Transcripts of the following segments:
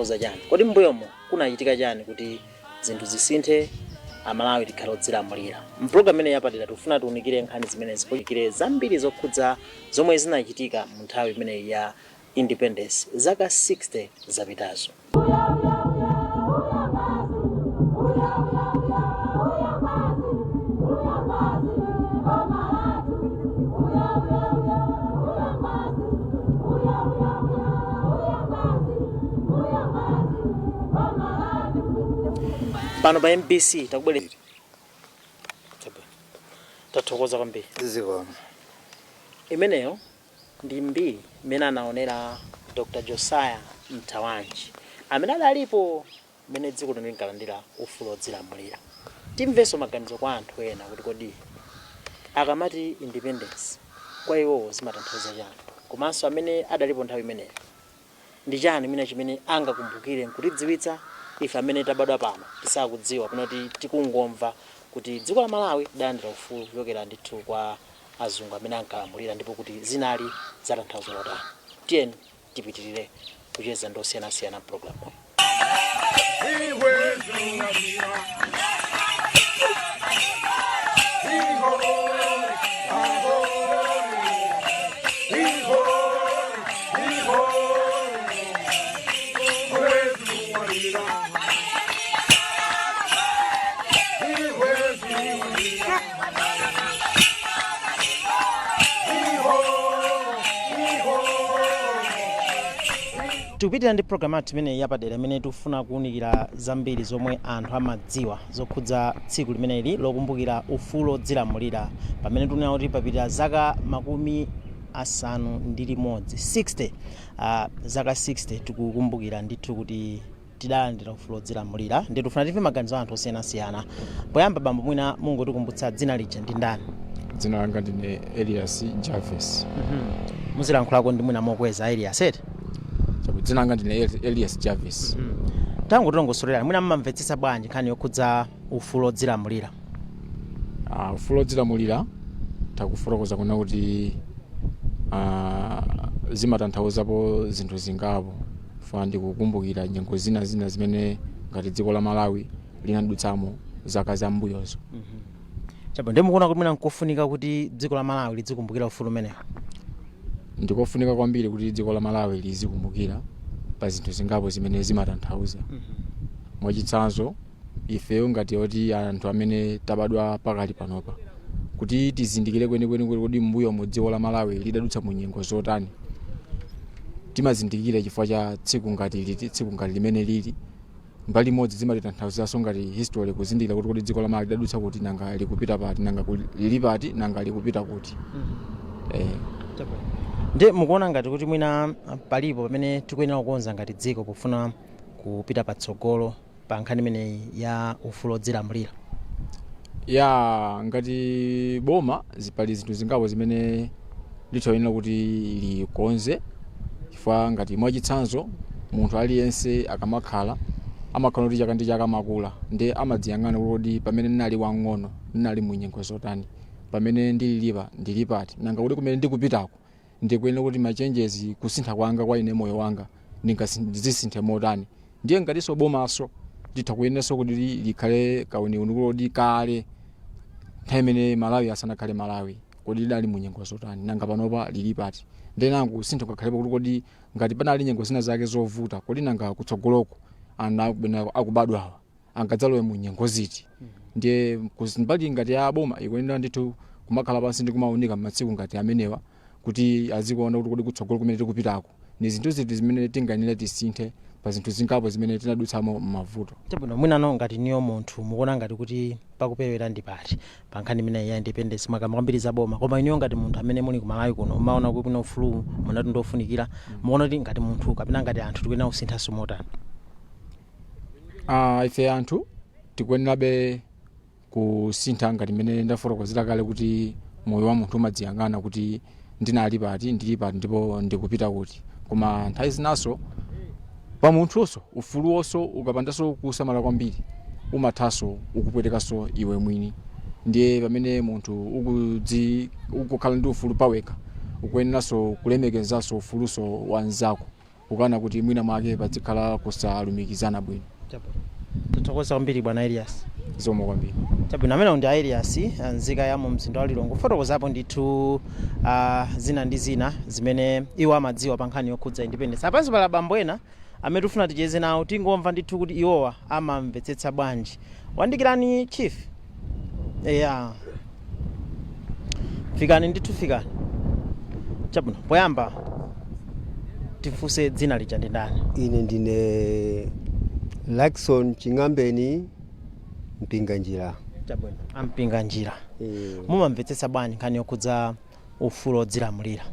Zimatanthauza chani? Kodi mbuyomo kunachitika chani kuti zinthu zisinthe, Amalawi tikhale odzilamulira? Mpulogalamu imene yapadera tikufuna tiunikire nkhani zimenezi, kuunikire zambiri zokhudza zomwe zinachitika mu nthawi imeneyi ya independence zaka 60 zapitazo. Pano pa MBC takubwere. Tathokoza kwambiri. Zikomo. Imeneyo ndi mbiri imene anaonera Dr Josiah Mthawanji, amene adalipo mmene dziko lino linkalandira ufulu odzilamulira. Timvenso maganizo kwa anthu ena kuti kodi akamati independence kwa iwowo zimatanthauza chani, komanso amene adalipo nthawi imeneyo ndi chani mwina chimene angakumbukire nkutidziwitsa ife amene tabadwa pano tisakudziwa, pano tikungomva kuti dziko la Malawi lidalandira ufulu kuchokera ndithu kwa azungu amene ankalamulira, ndipo kuti zinali zatanthauzo lotani. Tiyeni tipitirire kucheza ndi osiyanasiyana mpulogalamu. Tikupitira ndi programu yathu imeneyi yapadera imene tikufuna kuwunikira zambiri zomwe anthu amadziwa zokhudza tsiku limeneli lokumbukira ufulu odzilamulira, pamene tikunena kuti papita zaka 61, 60, zaka 60 tikukumbukira ndithu kuti tidalandira ufulu odzilamulira. Ndi tikufuna timve maganizo a anthu osiyanasiyana. Poyamba, bambo, mwina mungotikumbutsa dzina lija ndi ndani? Dzina langa ndine Elias Jarvis. Muzilankhulako ndi mwina mokweza, Elias, eti? Chabu, dzina langa ndine Elias Jarvis. Tangotilongosolerani, mwina mmamvetsetsa bwanji nkhani yokhudza ufulu odzilamulira? Ufulu odzilamulira takufotokoza kuna kuti zimatanthauzapo zinthu zingapo. Fa ndikukumbukira nyengo zina zina zimene ngati dziko la Malawi linadutsamo zaka zambuyozo. Chabwino, ndi mukuona kuti mwina nkofunika kuti dziko la Malawi lizikumbukira ufulu umenewu? Ndikofunika kwambiri kuti dziko la Malawi lizikumbukira pa zinthu zingapo zimene zimatanthauza. Mwachitsanzo, ifeyo ngati oti anthu amene tabadwa pakali panopa, kuti tizindikire kwenikweni kuti kodi mbuyo mu dziko la Malawi lidadutsa mu nyengo zotani, timazindikira chifukwa cha tsiku ngati liti, tsiku ngati limene lili. Mbali imodzi zimatitanthauzanso ngati history, kuzindikira kuti kodi dziko la Malawi lidadutsa kuti, nanga likupita pati, nanga lili pati, nanga likupita kuti. Ndi mukuona ngati kuti mwina palipo pamene tikuyenera kukonza ngati dziko pofuna kupita patsogolo pa nkhani imeneyi ya ufulu odzilamulira? Ya, ngati boma pali zinthu zingapo zimene lithoyenera kuti likonze, chifukwa ngati mwachitsanzo munthu aliyense akamakhala, amakhala kuti chaka ndi chaka amakula, ndi amadziyang'ana kuti kodi pamene ndinali wang'ono ndinali mu nyengo zotani, pamene ndililipa ndili pati, nanga kuti kumene ndikupitako ndikuyenera kuti ma changes, kusintha kwanga kwa ine, moyo wanga ndingazisinthe motani. Ndiye ngatinso bomaso litha kuyeneranso kuti likhale kauniuni kuti kale nthawi imene Malawi asanakhale Malawi, kodi lidali mu nyengo zotani, nanga panopa lili pati. Ndiye nango kusintha kukhalepo kuti kodi ngati panali nyengo zina zake zovuta, kodi nanga kutsogoloko ana akubadwawa angadzalowe mu nyengo ziti? Ndiye mbali ngati ya boma ikuyenera ndithu kumakhala pansi ndi kumaunika m'masiku ngati amenewa, kuti azikuona kuti kodi kutsogolo kumene tikupitako ni zinthu ziti zimene tingayenera tisinthe pa zinthu zingapo zimene tinadutsamo m'mavuto. Chabwino, mwinano ngati niyo munthu mukuona ngati kuti pakuperewera ndi pati pa nkhani imeneyi ya independence? Mwakamba kwambiri za boma, koma inuyo ngati munthu amene muli ku Malawi kuno, mumaona kuti mwina ufulu munati ndofunikira, mukuona kuti ngati munthu kapena ngati anthu tikuyenera kusinthanso motani? Ife anthu tikuyenerabe kusintha ngati mmene ndafotokozera kale kuti moyo wa munthu umadziyang'ana kuti ndinali pati, ndili pati, ndipo ndikupita kuti. Koma nthawi zinaso pa munthunso ufuluwonso ukapandanso kusamala kwambiri umathanso ukupwetekanso iwe mwini. Ndiye pamene munthu ukukhala ndi ufulu pawekha, ukuyeneranso kulemekezanso ufuluso wa mnzako. Kukana kuti mwina mwake pazikhala kusalumikizana bwino. Tathokoza kwambiri, bwana Elias. Zikomo kwambiri. Chabwino, amenewo ndi Elias, nzika ya mu mzinda wa Lilongwe, kufotokozapo ndithu zina ndi zina zimene iwo amadziwa pa nkhani yokhudza independence. Apanso pala abambo ena amene tifuna ticheze nawo, tingomva ndithu kuti iwowa amamvetsetsa bwanji. Wandikirani, chief. Eya, fikani ndithu, fikani. Chabwino, poyamba tifunse, dzina lija ndi ndani? Ine ndine Lakson Ching'ambeni Mpinganjira. Chabwino, aMpinganjira. Eh. Mumamvetsetsa bwanji nkhani yokhudza ufulu odzilamulira?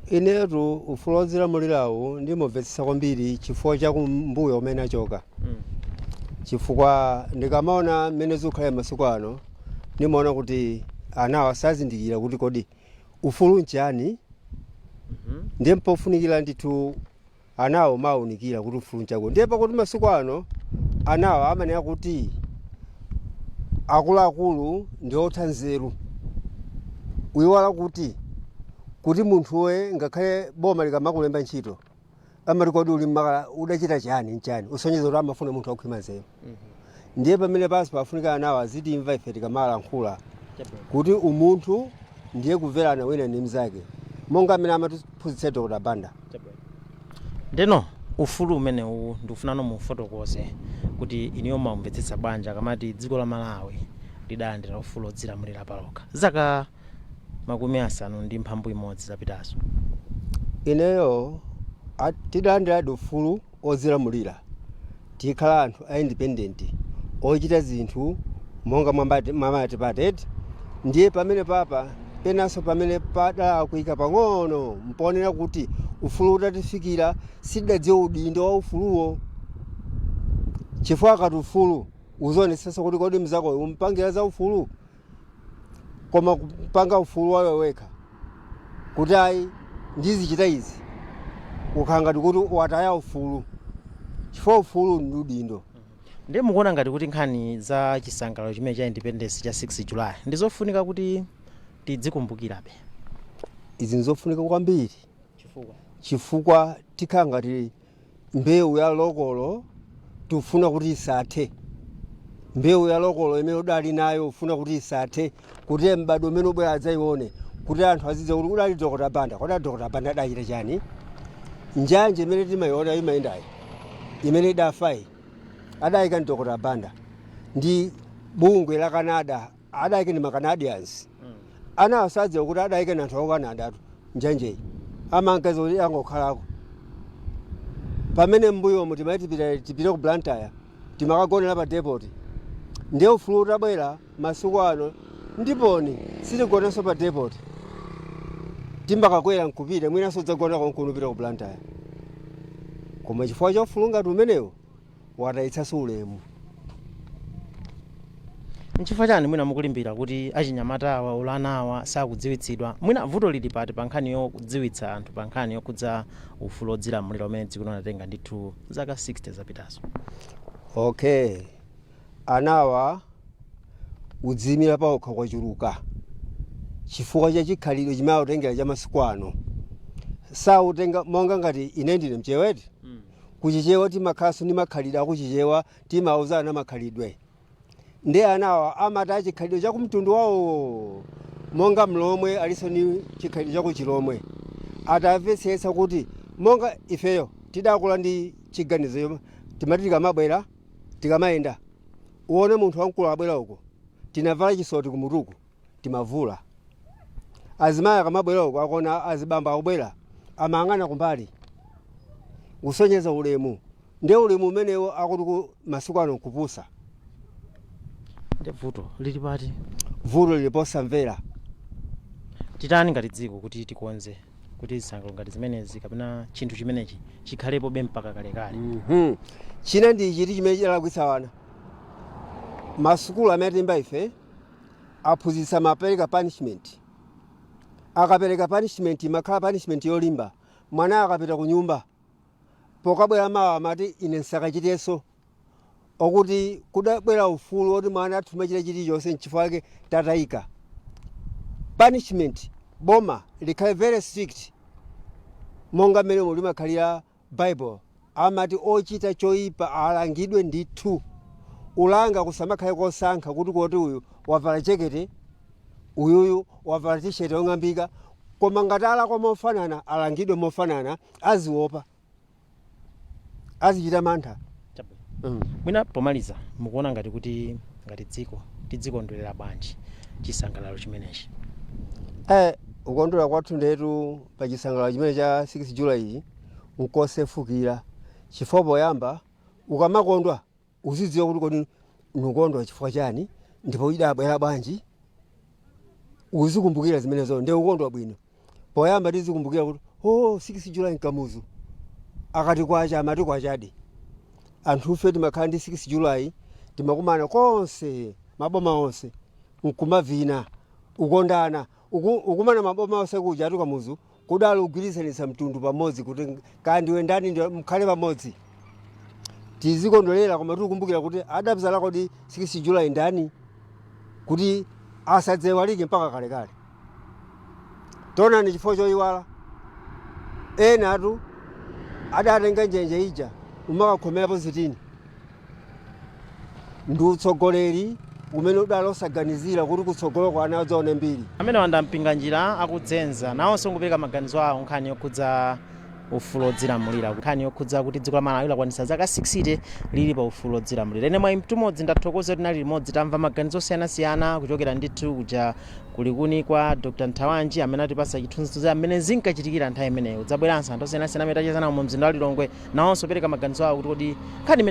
Inetu ufulu wodzilamulirawu ndimumvetsetsa kwambiri chifukwa chakumbuyo umene achoka, chifukwa ndikamaona mmene zikukhalira masiku ano, ndimaona kuti anawa sazindikira kuti kodi ufulu nchani. Ndiye mpofunikira ndithu anawo mawunikira kuti ufulu nchako. Ndiye pakuti masiku ano anawa amanena kuti akuluakulu ndi otha nzeru, uyiwala kuti munthuwe ngakhale boma likamakulemba ntchito amati, "Kodi uli mmakala udachita chani nchani?" Usonyeza kuti amafuna munthu wakhwima nzeru. Ndiye pamene pansi pafunika anawo azitimva ife tikamalankhula kuti umunthu ndiye kumverana wina ndi mnzake, monga amene amatiphunzitsa Dr Banda. Ndeno ufulu umenewu ndikufunano mufotokoze kuti iniyo mumamvetsetsa bwanji akamati dziko la Malawi lidalandira ufulu odzilamulira palokha zaka 51 zapitazo. Ineyo tidalandiradi ufulu odzilamulira, tikhala anthu a independent ochita zinthu monga mwamatipateti. Ndiye pamene papa penanso pamene padalakwika pang'ono mponera kuti ufulu utatifikira sitidadziwe udindo wa ufuluwo, chifukwa akati ufulu uzionetsetsa kuti kodi mzakoyo umpangira za ufulu, koma kupanga ufulu wawe wekha kuti ayi, ndizichita izi, ukhala ngati kuti wataya ufulu, chifukwa ufulu ndi udindo. Ndiye mukuona ngati kuti nkhani za chisangalalo chimene cha independence cha 6 July ndizofunika kuti tidzikumbukirabe? Izi nzofunika kwambiri. Chifukwa? Chifukwa tikhala ngati mbewu ya lokolo, tifuna kuti isathe. Mbewu ya lokolo imene udali nayo ufuna kuti isathe, kuti m'bado umene ubwera adzayione, kuti anthu azidziwa kuti udali Dr Banda. Kodi Dr Banda adachita chani? Njanje imene timayiona imayendayi, imene idafayi, adayika ndi Dr Banda ndi bungwe la Canada, adayika ndi maCanadians. Ana asadziwa kuti adayika ndi anthu aku Canada tu. Njanjeyi amankaza kuti angokhalako, pamene mbuyomu timati tipite ku Blantyre, timakagonera pa depot. Ndiye ufulu utabwera masiku ano, ndiponi sitigonanso pa depot, timbakakwera nkupita, mwinanso udzagona konkuno upita ku Blantyre. Koma chifukwa cha ufulu ngati umenewo watayitsanso ulemu. Nchifukwa chani mwina mukulimbira kuti achinyamata awa, ulana awa sakudziwitsidwa? Mwina vuto lili pati pa nkhani yokudziwitsa anthu pa nkhani yokhudza ufulu odzilamulira umene dziko linatenga ndithu zaka 60 zapitazo? Okay, anawa udziyimira pawokha kwachuluka chifukwa cha chikhalidwe chimene akutengera cha masiku ano. Sautenga monga ngati ine ndine Mcheweti, kuchichewa timakhalanso ndi makhalidwe akuchichewa, timauzana makhalidwe. Ndi anawa amati achikhalidwe chakumtundu wawo, monga Mlomwe alinso ndi chikhalidwe chakuchilomwe. Atamvetsetsa kuti monga ifeyo tidakula ndi chiganizo chomwe timati tikamabwera, tikamayenda, uone munthu wamkulu abwera uko, tinavala chisoti kumutuku, timavula. Azimayi akamabwera uko, akuona azibambo akubwera, amayang'ana kumbali kusonyeza ulemu. Ndiye ulemu umenewo akuti ku masiku ano nkupusa. Ndi vuto lili pati? Vuto lili posamvera. Titani ngati dziko kuti tikonze kuti zisangalalo ngati zimenezi kapena chinthu chimenechi chikhalepobe mpaka kalekale? China ndi chiti chimene chidalakwitsa wana? Masukulu amene timba ife, aphunzitsa amapereka punishment. Akapereka punishment, imakhala punishment yolimba. Mwana akapita ku nyumba, pokabwera mawa amati, "Ine nsakachitenso." Okuti kudabwera ufulu woti mwana athu machita chilichonse, nchifukwa chake tatayika. Punishment, boma likhale very strict monga mmene limakhalira. Bible amati ochita choyipa alangidwe ndithu. Ulanga kusamakhale kosankha kuti koti uyu wavala jekete, uyuyu wavala tisheti yong'ambika, koma ngati alakwa mofanana alangidwe mofanana, aziopa, azichita mantha. Chabwino. Mm. Mwina pomaliza, mukuona ngati kuti ngati dziko tidzikondwerera bwanji chisangalalo chimenechi? Ukondwera kwathu ndetu pa chisangalalo chimene cha 6 July ichi nkosefukira, chifukwa poyamba ukamakondwa uzidziwa kuti kodi nukondwa chifukwa chani ndipo idabwera bwanji. Uzikumbukira zimenezo ndi ukondwa bwino. Poyamba tizikumbukira kuti oh, 6 July nkamuzu akati kwacha amati kwachadi. Anthufe timakhala ndi 6 July, timakumana konse, maboma onse nkumavina, ukondana, ukumana maboma onse kuja ati Kamuzu kudali ugwirizanitsa mtundu pamodzi kuti kandi ndani ndi mkhale pamodzi. Tizikondwerera koma tikukumbukira kuti adabzala kodi 6 July ndani kuti asadzewalike mpaka kalekale. Tonani chifukwa choyiwala ena atu adatenga njenje ija umakakhomerapo zitini ndi utsogoleri umene udali osaganizira kuti kutsogolo kwa ana adzaone mbiri. Amene wanda Mpinganjira akudzenza nawonso ngupereka maganizo awo nkhani yokhudza ufulu odzilamulira, nkhani yokhudza kuti dziko la Malawi lakwanitsa zaka 60 lili pa ufulu odzilamulira. Ine mwayi mtumodzi ndathokoza kuti nali limodzi, tamva maganizo osiyanasiyana kuchokera ndithu kuja kulikuni kwa Dr Nthawanji amene atipasa chithunzithunzi amene zinkachitikira nthawi imeneyo. Udzabweranso anthu osiyanasiyana amene tacheza nawo mu mzinda wa Lilongwe nawonso pereka maganizo awo kuti kodi nkhani imene